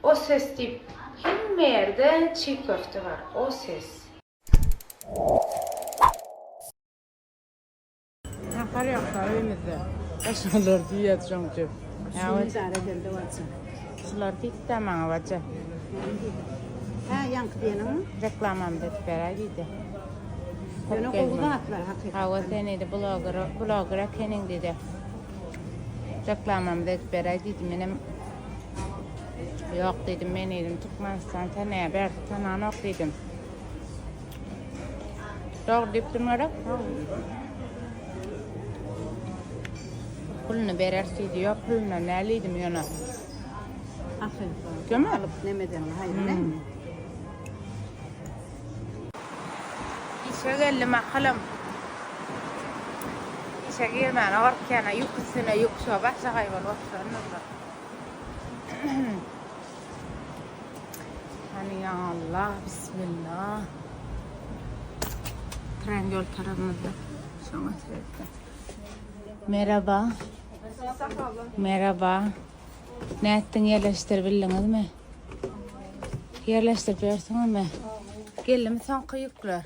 O ses diýip hemme ýerde çig köfte bar. O ses. Nahar ýokda öýümizde. Şular diýýär şoň üçin. Şuny idare edende bolsa. Şular diýdi-dä maňa baja. Hä, ýaňky diýeniňmi? Reklamamyzy edip beräý diýdi. Ýöne gowy zatlar hakykatdan. Hawa sen diýdi bloger, bloger ekeniň diýdi. Reklamamyzy edip beräý diýdi. Menem ýok diýdim. Men diýdim Türkmenistan tanaýar, bärsi tananok diýdim. Dogry diýipdim gerek? Puluny bereris diýdi. Ýok, pulundan däl diýdim ýöne. Ahyr. Demi? Alyp nemeden haýry näme? Işe geldim akylym. Işe girmäne gorkýan-a, ýük üstüne ýük, şo başagaý bolup oturandyrlar. Hany ýa Allah, bismillah. Tren ýol tarabymyzda. Şoňa seretdim. Merhaba. Merhaba. Nätdiň ýerleşdirip bildiňizmi? Ýerleşdirip ýörsüňizmi? Geldimi soňky ýükler?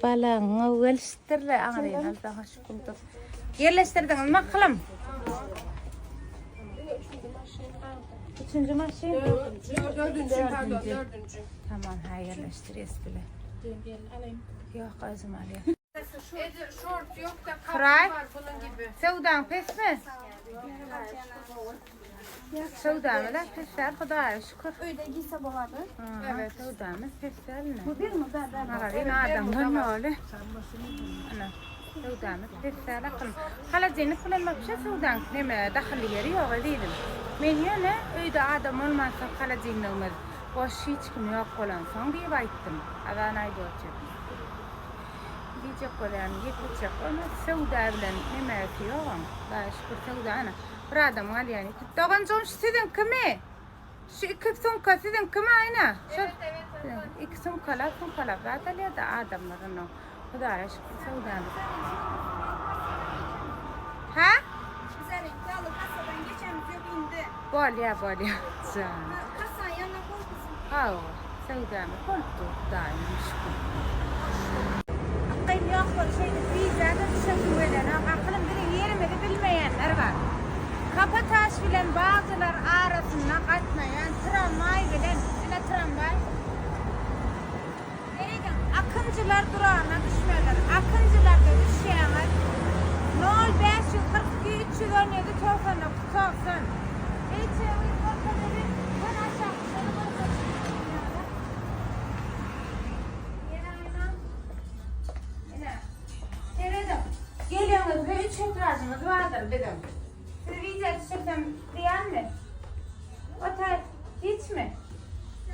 Balagyňa gelişdirle aňryny alda hoş bulduk. Ýerleşdirdiňizmi makylym? Üçünji maşyn? Dördüncü, pardon, dördüncü. Tamam, ha ýerleşdirýäs bile. Ýok, özüm alýan. Ede şort yok da Fry? kapı var bunun gibi. Söwdaň pesmi? Söwdamyz-a pes däl, Hudaýa şükür. Öýde giyse bolady. Evet. Söwdamyz pes dälmi? Bu bir mi? Ben ben. Magazin adamlar noly. Ana, söwdamyz pes däl akylym. Holodilnik bilen wapşe söwdaň neme dahylly ýeri ýok ezizim. Men ýöne öýde adam bolmansoň holodilnigimiz boş hiç kim ýok bolansoň diýip aýtdym. Azan aýdyp otyr. Diýjek bolýan ýekeçek ony söwda bilen nemesi ýok oň. Hudaýa şükür söwda ana bir adamyň alýan iki doganjygym şu siziňkimi? Şu iki sumka siziňkimi Aýna? Şol Evet evet. iki sumkalap sumkalap zat alýada adamlar ondan. Hudaýa şükür söwdamyz. Hä? Bize renkli alıp kasadan geçemiz yok indi. Bolýa bolýa jan. Kasanın yanına koy kızım. Hawa, söwdamyz bolup dur Hudaýyma şükür. Akgyn ýok bol şeýdip wideoda düşesim gelenok akylym biziň ýerimizi bilmeýänler bar. Kapataş bilen Bagjylar arasynda gatnaýan tramwaý bilen ine tramwaý Serediň Akynjylar duragyna düşmelidir. Akynjylarda düşýäňiz nol 542 317 99 90. Eý çewir görkezeli sen aşak şony görkez. Ýene aýna. Ine. Serediň. Geleňizde üç etažymyz bardyr biziň. Sizi wideo düşürsem zyýanmy? Otaý hiçmi?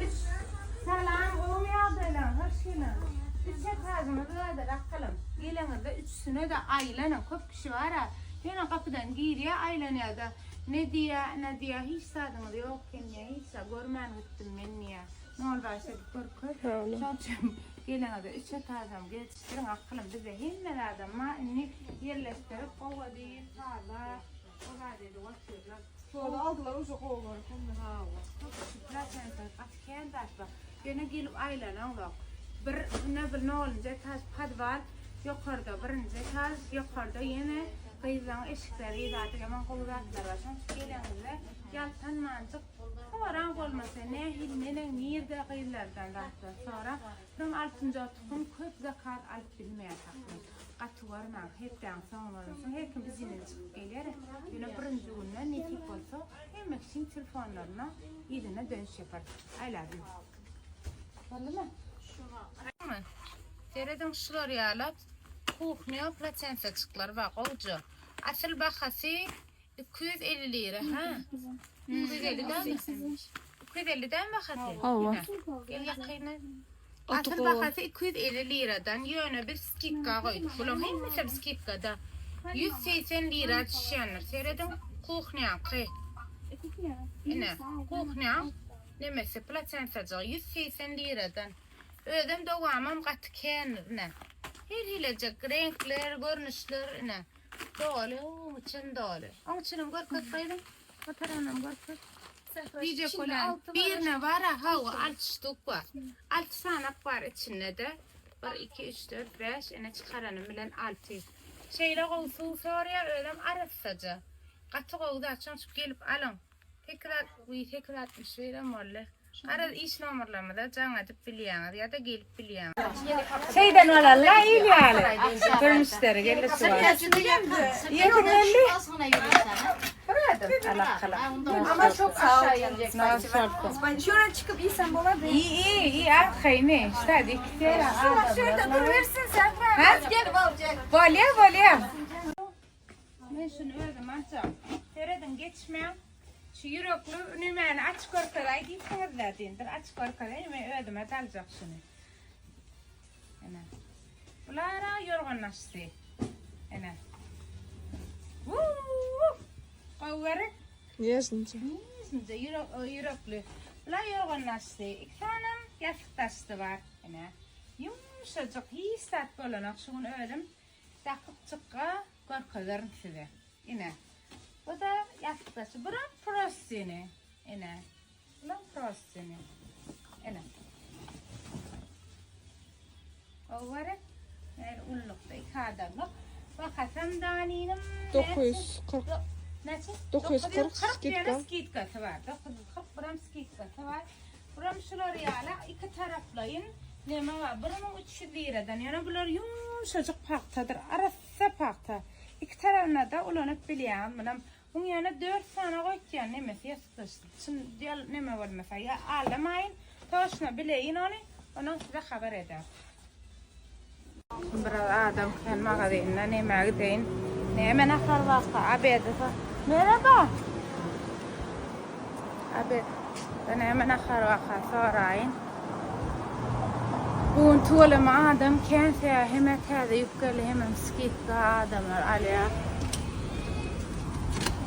Üç. Salam, gowumy ýagdaýlaryň? Hoş geliň. Üç etažymyz bardyr, akylym. Geleňizde üçüsine-de aýlanyň. Köp kişi bar-a. Ýöne gapydan girýär, aýlanýar-da. Ne diýýär, ne diýýär, hiç zadyňyz ýok eken diýýär, hiç zat görmän gitdim men diýýär. Nol baş edip görkez. Şonuň üçin geleňizde üç etažam gezişdiriň, akylym. Bizde hemme zadam bar. Indi ýerleşdirip, gowy diýip, sazlap, o zat edip otyrlar. Sonra aldılar ucu kovular. Hawa, köp kişi prosentler gaty kän zat bar. Ýöne gelip aýlanaňzok. Bir, ine bir nolunjy etaž podwal, ýokarda birinji etaž, ýokarda ýene gyzlaryň eşikleri, zady ýaman gowy zatlar bar. Şonuň üçin geleňizde ýaltanmanjyk soraň bolmasa nähili neneň nirde gyzlardan zatlar soraň. Soň altynjy otukum köp zakaz alyp bilmeýär saklan. Gaty görmäň, hepdäň soňy bolansoň her kim izinden çykyp gelýär. Ýöne birinji günden nesip bolsa hemme kişiň telefonlaryna yzyna dönüş ýapar. I love you. Boldumy? Serediň şular ýaly kuhnýa plotensaçyklar bar gowja. Asyl bahasy 250 lira ha. 250 dämi? 250 dämi bahasy? Hawa. Gel ýakyna. Asyl bahasy 250 liradan, ýöne biz skidka goýduk. Bularyň hemmesi skidkada. 180 lira düşýändir. Serediň, kuhnýaňky. Ine, kuhnýaň nemesi, plotentajygy 180 liradan. Özem dowamam gaty kändir, ine. Her hilejek reňkler, görnüşler, ine. Doly, oň içem doly. Oň içinem görkezip goýduň. O tarafynam görkez. Diýjek bolýan birine bar-a, hawa, alty ştuk bar. Alty sanak bar içinde-de. Bir, iki, üç, dört, bäş, ene çykaranym bilen alty. Şeýle gowy suw sorýar, özem arassaja. Gaty gowy zat, şoň üçin gelip alyň. Sekiz wiý, 861 em boldy. Garaz iş nomerlerimize jaň edip bilýäňiz ýa-da gelip bilýäňiz. Şeýden bolarla il ýaly. Bir müşderi geldi şu wagt. Ýetim geldi. Ama çok aşağı inecek. Şöyle çıkıp yesen bolar değil. İyi iyi iyi arkaýny. Şta dikse. Şurada duruversin sen. Ha? Gel alacak. Bolýa bolýa. Men şuny özüm açam. Serediň geçmäň. Şu ýürekli nümäni aç görkezaý diýipsiňiz-dä diýin. Bir aç görkezaý, men özüme daljak şuny. Ene. Bulara ýorgan açdy. Ene. Wuu! Gowy gerek. Nežnice. Nijinje ýürek, ýürekli. Bular ýorgan açdy. Iki sanam ýassyk daşdy bar. Ene. Ýumşajyk, hiç zat bolanok. Şu gün özüm dakyp çykga görkezerin size. Ine. Bu da ýassyk daşy. Buram prostini. Ine. Buram prostini. Ine. Gowy gerek. Yani ullukda iki adamlyk. Bakasam daninim. 940. Näçe? 940 skidka. skidka. Skidkasy bar. 940 gram skidkasy bar. Buram şular ýaly iki taraplaýyn neme bar. 1300 liradan. Ýöne bular ýumşajyk pagtadyr. Arassa pagta. Iki tarafyna da ulanyp bilýän. Bunam Buň ýöne 4 sany goýtýan nemesi ýasykdaş. Çyn ýal neme bolmasa ýa alamaýyn. Toşna bileýin ony. Onuň size habar eder. Biraz adam kän magazinine neme gideýin. Näme nahar barka obeda. Merhaba. Obed. Näme nahar barka soraýyn. Bu gün tuwalama adam kän sebäbi hemme täze ýük geldi, hemem skidka adamlar alýar.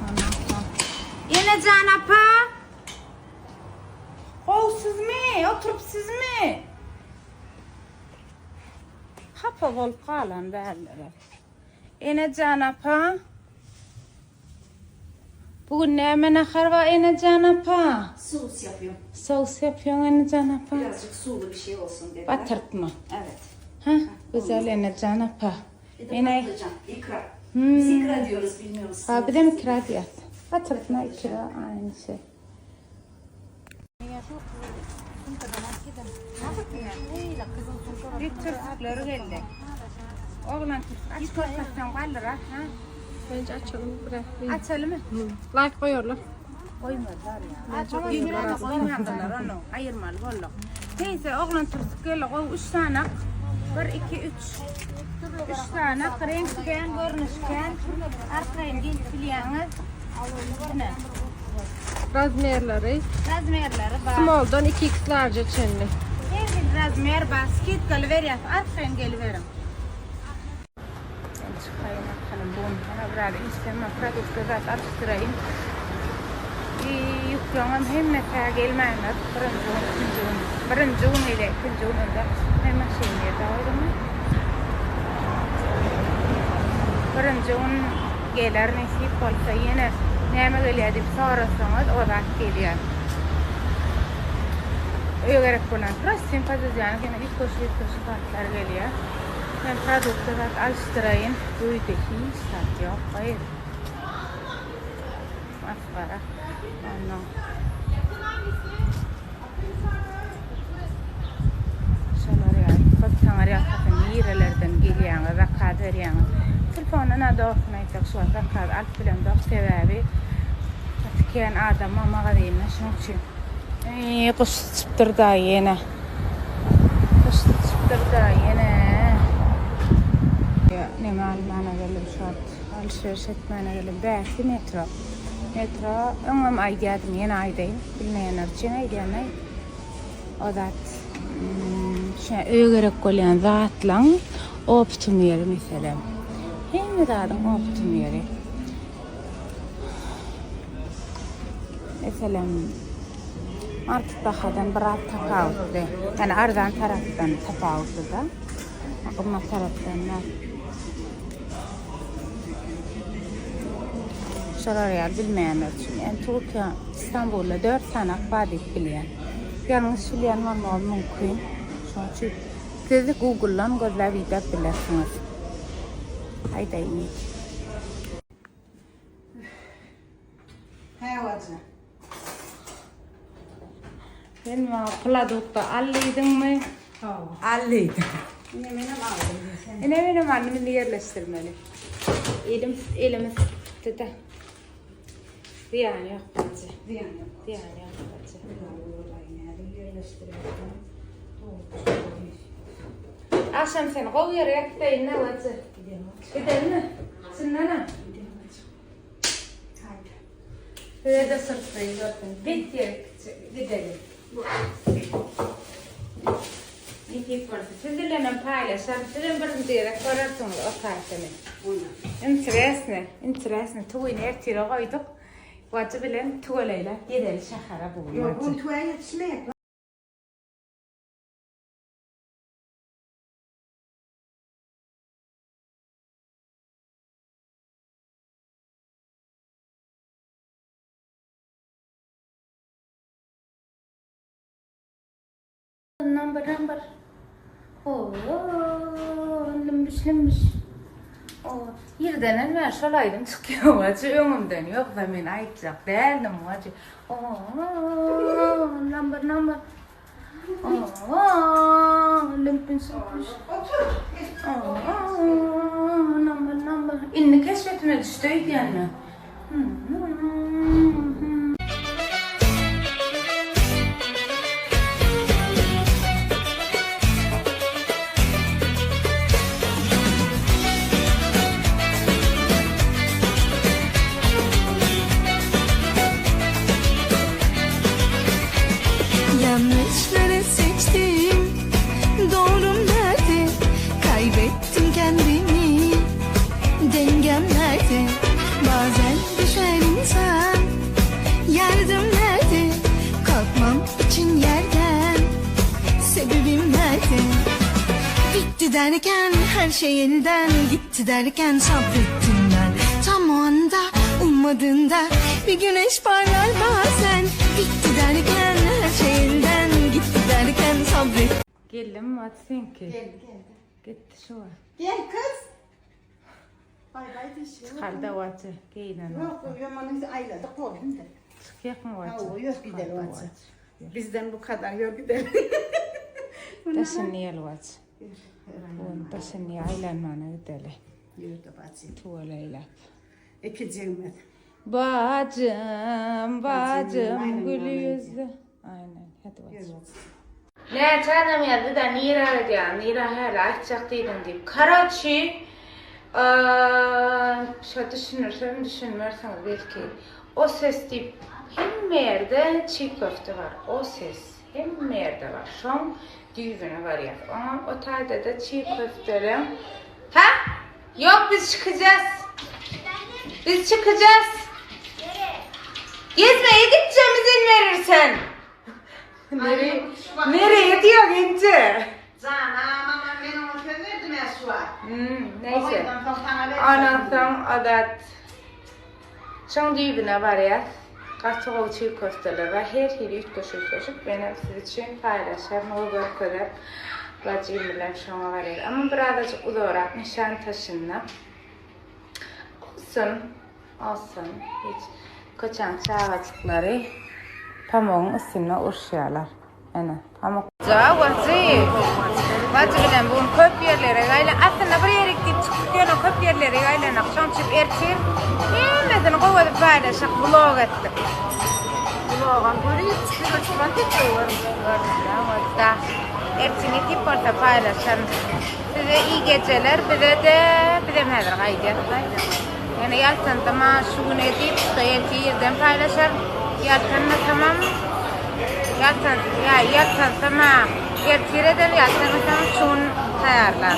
Ondan soň Enejan apa. Gowsuzmy? Oturypsyzmy? Hapa bolup galan bärlere. Enejan apa. Bugün näme nahar bar Enejan apa? Sos yapıyorum. Sos yapıyorsun Enejan apa. Birazcık sulu bir şey olsun dediler. Batırtma. Evet. Ha, güzel Enejan apa. Bir de Ene patlıcan, ikra. Hmm. Biz ikra diyoruz bilmiyor musunuz? Ha bir de mi kira diyet? Batırtma ikra aynı şey. Bir türkleri geldi. Oğlan türk. Aç korkaktan kaldır ha. Bence açalım bırak. Açalım mı? Like koyuyorlar. Koymazlar ya. Koymadılar onu. Ayırmalı bolluk. Neyse oğlan türk geldi. O üç tane. Bir, iki, üç. Üç tane. Renk görünüşken. Arkayın gelip bilýäňiz. Ne? Razmerleri Razmerleri bar. small'dan 2x large'a çenli. Her bir razmer bar. Skidkaly berýär. Arkayın geliberin. Ben çıkayım bakalım. Bugün bana biraz işleme produkta zat alıştırayım. Ýükleňem hemme tä gelmänler. Birinji gün, ikinji gün. Birinji gün ile ikinji gününde hemen şey nerde goýdum. Birinji gün geler nesip bolsa ýene näme gelýär diýip sorasaňyz o zat gelýär. Öýe gerek bolan prostin pazarjany gene üýtgeşik üýtgeşik zatlar gelýär. Men produkta zat alıştırayım. Öýde hiç zat ýok. Gaýr. Masgara. Ondan. Şolar ýaly. Köp taňar ýakasyn nirelerden gelýäňiz, zakaz berýäňiz. Telefondan da dogrusyny aýtsak şu wagt zakaz alyp bilemzok sebäbi gaty kän adam bar magazinde şonuň üçin. Eý, guş syçypdyr da ýene. Guş syçypdyr da ýene. Ýa, neme almana geldim şu wagt. Alışveriş etmäne geldim. Bäsi metro. Metro öňem aýdýardym, ýene aýdaýyn. Bilmeýänler üçin aýdýan aý. O zat şu öýe gerek bolýan zatlaň optum ýeri meselem. Hemme zadyň optum ýeri. Meselem market bahadan biraz tapawutly. Yani arzan tarapdan tapawutly da. Gymmat tarapdan da. Şolar ýaly bilmeýänler üçin. Yani Türkiýe Istanbulda 4 sany bar diýip bilýän. Ýalňyş bilýän bolmagym mümkin. Şonuň üçin siz Google'dan gözläp idäp bilersiňiz. Aýdaýyn. He hoca. Sen maňa pladukda al diýdiňmi? Hawa. Al diýdim. Ine menem aldym. Sen. Ine menem aldym indi ýerleşdirmeli. Elim elimi sıkdy-da. Zyýany ýok bence. Ziyan yok. Zyýany ýok bence. Akşam seni gowy ýere ýatdaýyn ne bence. Gidelim mi? Çyndanam. Size de sürpriz olsun. Bet ýere gidelim. Nesip bolsa siz bilenem paýlaşaryn. Sizem birinji gezek görersiňiz o taýsyny. Interesne, interesne. Tüwini ertire goýduk. Wajy bilen tüweleýläp gezeli şähere bu gün. Yok, bu tüwe yetişmeyek. Number number. Oo, lümbiş lümbiş. O, ýerdenem ben şol aýdym çykýar wajy öňümden ýoksa men aýtjak däldim wajy. Oo, number number. Oo, lümbiş lümbiş. Oo, number number. Indi keşfetime düşdi öýdýän. Yanlışları seçtim Doğrum nerede Kaybettim kendimi Dengem nerede Bazen düşer insan Yardım nerede Kalkmam için yerden Sebebim nerede Bitti derken her şey elden gitti derken sabrettim ben. Tam o anda ummadığında bir güneş parlar bazen. Bitti derken her şey elden gitti derken sabrettim. Geldim wajy seňki. Geldi geldi. Gitdi şu wa. Gel kız. Bay bay dişi. Çykarda wajy geýinen. Yok, yamanı ayladık oğlum da. Çykýakmy wajy? Ha, yok gidelim wajy. Bizden bu kadar yok gidelim. Daşyny ýel wajy. Bu daşyny aýlanmana gideli. Yürü de bacı. Tüweleýläp. Ekeceğimiz. Bacım, bacım, aynen, gül aynen. yüzlü. Aynen, hadi Yürü bacım. bacı. Näçe adam ýazdy da nirä gidýän, nirä häli aýtjak diýdiň diýip. Karaçi, şo düşünirsem düşünmersiňiz belki. O ses diýip hemme ýerde çig köfte bar. O ses hemme ýerde bar. Şoň düýbüne barýas. Oňam o taýda-da çig köfteleriň Ha? Ýok biz çykacağız. Biz çıkacağız. Gezmeye gideceğim izin verirsen. Nereye, nereye diyor İnce? Canım ama ben ona söz verdim ya şu an. Neyse. Anansoň adat. Şoň düýbüne barýas. Gaty gowy çig köfteler bar. Her hili üýtgeşik üýtgeşik. Menem siz üçin paýlaşaryn, gowy görkezer. Bajym bilen şoňa barýas. Ama birazajyk uzagrak Nişantaşynda. Olsun. Olsun. Hiç köçäň çagajyklary pamugyň üstünde uruşýarlar. Ene, pamuk. Wajy. Wajy bilen bu gün köp ýerlere gaýlan. Aslynda bir ýere gidip çykdyk, ýöne köp ýerlere gaýlanak. Şoň üçin ertir hemmesini gowy edip paýlaşyp vlog etdik. Vlogam görüp çıkıyor çıkan tek Da. Ertir nesip bolsa paýlaşaryn. Size iyi geceler, bize de bizem häzir gaýdýar. Ýöne ýaltandym ha şu gün edip, ertir ýerden paýlaşaryn. Ýaltanma tamam. Ýaltan, ýa ýaltansam ha ertir eder, ýaltanmasam şu gün taýýarlar.